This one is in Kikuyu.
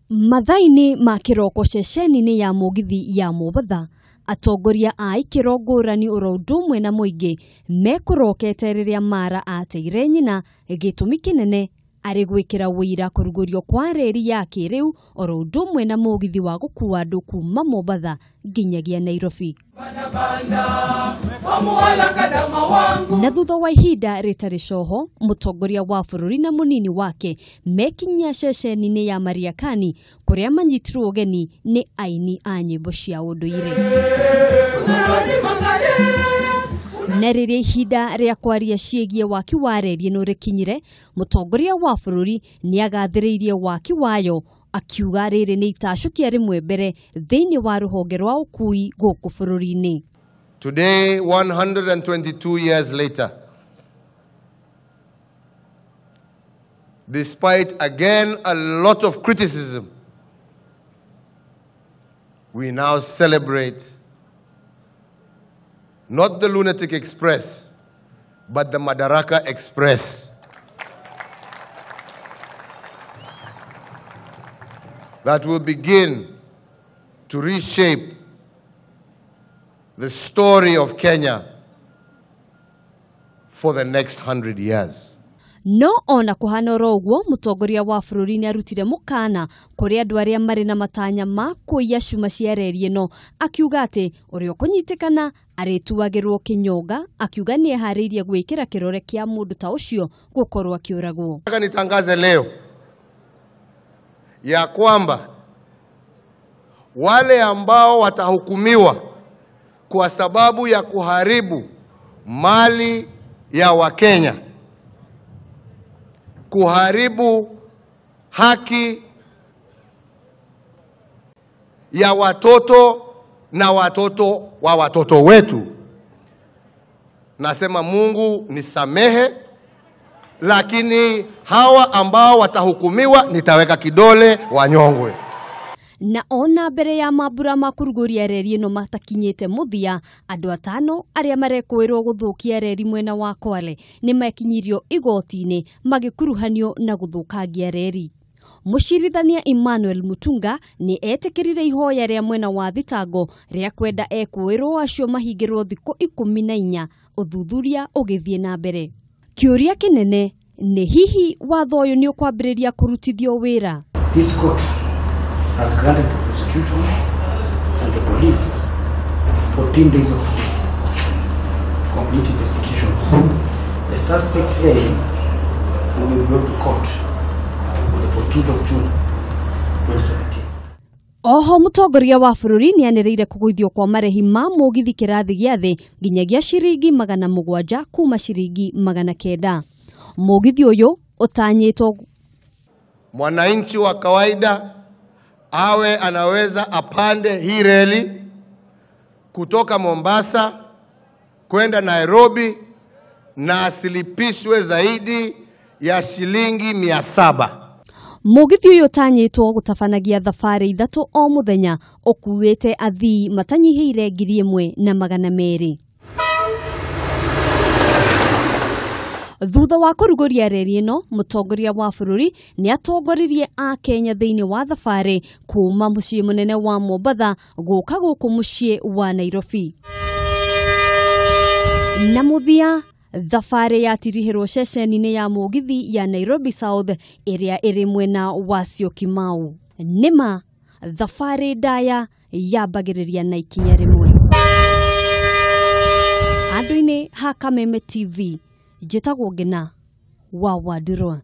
Mathaa-inĩ ma kĩroko ceceni-inĩ ya mũgithi ya Mombatha, atongoria a ikĩro ngũrani oro ũndũ ũmwe na mũingĩ mekũrokete rĩrĩa Mara ateire nyina, gĩtũmi kĩnene arĩ gwĩkĩra ũira kũrugũrio kwa reri ya kĩrĩu oro ũndũ ũmwe na mũgithi wa gũkua andũ kuma Mombatha nginyagia Nairobi. Na thutha wa ihinda rĩtarĩ coho, mũtongoria wa bũrũri na mũnini wake mekinyia ceceni-inĩ ya Mariakani kũrĩa manyitirwo ũgeni nĩ aini a nyĩmbo cia ũndũire. Na rĩrĩa ihinda rĩa kwaria ciĩgiĩ waki wa reri ĩno rĩkinyire, mũtongoria wa bũrũri nĩagathĩrĩirie waki wayo akiuga rĩrĩ nĩ itacũkia rĩmwe mbere thĩinĩ wa rũhonge rwa ũkui gũkũ bũrũri-inĩ. Today, 122 years later, despite again a lot of criticism, we now celebrate not the Lunatic Express, but the Madaraka Express. That will begin to reshape the story of Kenya for the next 100 years. No ona kuhana oro ũguo, mũtongoria wa bũrũri nĩarutire mũkana kũrĩ andũ arĩa marĩ na matanya ma kũiya cuma cia reri ĩno, akiuga atĩ ũrĩa ũkũnyitĩkana arĩtuagĩrwo kĩnyonga, akiuga nĩeharĩirie gwĩkĩra kĩrore kĩa mũndũ ta ũcio gũkorwo akĩũragwo. Nataka nitangaze leo ya kwamba wale ambao watahukumiwa kwa sababu ya kuharibu mali ya Wakenya, kuharibu haki ya watoto na watoto wa watoto wetu, nasema Mungu nisamehe, lakini hawa ambao watahukumiwa nitaweka kidole wanyongwe. Na ona mbere ya mambura ma kũrugũria reri ĩno matakinyĩte mũthia, andũ atano arĩa marekũĩrwo gũthũkia reri mwena wa Kwale nĩmekinyirio igoti-inĩ magĩkuruhanio na gũthũkangia reri. Mũcirithania Emmanuel Mutunga nĩ etĩkĩrire ihoya rĩa mwena wa thitango rĩa kwenda ekũĩrwo acio mahingĩrwo thikũ 14 ũthuthuria ũgĩthiĩ na mbere. Kĩũria kĩnene nĩ hihi watho ũyũ nĩ ũkwambĩrĩria kũrutithio wĩra? This court has granted the prosecution and the police 14 days of today to complete investigations. The suspects hearing will be brought to court on the 14th of June 2017. Oho mũtongoria wa bũrũri nĩanĩrĩire kũgũithio kwa marĩhi ma mũgithi kĩrathi gĩa thĩ nginyagia ciringi 700 kuma ciringi 900. Mũgithi ũyũ ũtanyĩtwo mwananchi wa kawaida awe anaweza apande hii reli kutoka Mombasa kwenda Nairobi na asilipishwe zaidi ya shilingi 700. Mũgithi ũyũ ũtanyĩtwo gũtabanagia thabarĩ 3 o mũthenya ũkuĩte athii matanyihĩire 1200. Thutha wa kũrugũria reri ĩno, mũtongoria wa bũrũri nĩatongoririe Akenya thĩinĩ wa thabarĩ kuma mũciĩ mũnene wa Mombatha gũka gũkũ mũciĩ wa Nairobi. Na mũthia, thabarĩ yatirihĩrwo ceceni-inĩ ya mũgithi ya Nairobi South ĩrĩa ĩrĩ mwena wa Syokimau. Nĩma thabarĩ ndaya yambagĩrĩria na ikinya rĩmwe. Andũ-inĩ ha Kameme TV, njĩtagwo Ngina wa Wandurwa.